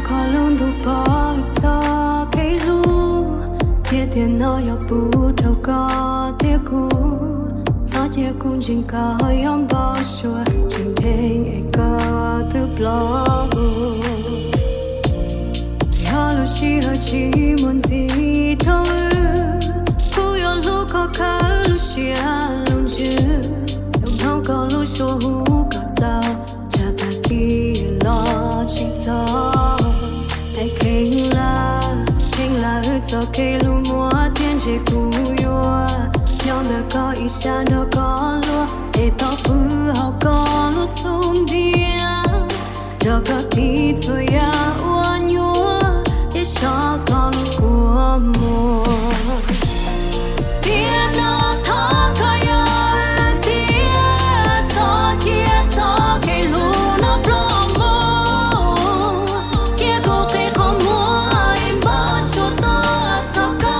Koj lub ntuj pom txoj kev hlub, cia tiam no yuav pub rau koj thiab kuv. Txhob cia kuv ntseeg koj yuav npau suav tseem dheev es koj twb ploj mus. Yog lub sij hawm tsis muaj ntxiv rau wb, kuv yuav hlub koj khawb lub siab lub ntsws, yuav mloog koj lub suab hu kom txaus, tsam tag kis los tsis txog. Es kheev lawm, kheev lawm txoj kev hlub muaj thiab ntshe kuv yuav nyob ntawm koj ib sab nrog koj luag, es tau pw hauv koj lub xub ntiag, nrog koj tiv txhua yam ua nyuaj, thiab soj koj lub kua muag. Tiam no thov koj yog wb tiag, txhob cia txoj kev hlub no ploj mus, cia kuv qhib qhov muag es npau suav tuag txog koj.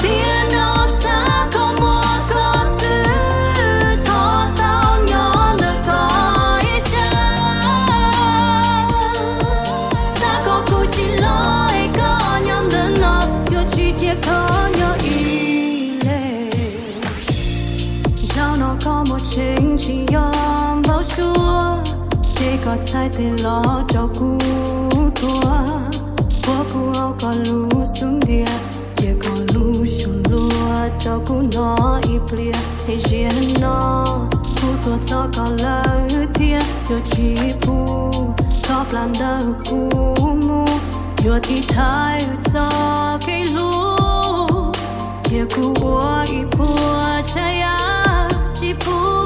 Tiam no xav koj muaj koj xwb, thov tau nyob ntawm koj ib sab. Xav kom kuv tsis los es koj nyob ntawm no, yuav tsis cia koj nyob ib leeg. Zaum no koj muaj tseeb tsis yog npau suav, ces koj txhais tes los rau kuv tuag, puab kuv hauv koj lub xub ntiag, cia koj lub suab luag rau kuv hnov ib pliag. Es ziag no kuv tuag txog koj lawm thiab, yuav tsis pub koj plam ntawm kuv mus, yuav tiv thaiv txoj kev hlub, cia kuv ua ib puas tsav yam, tsis pub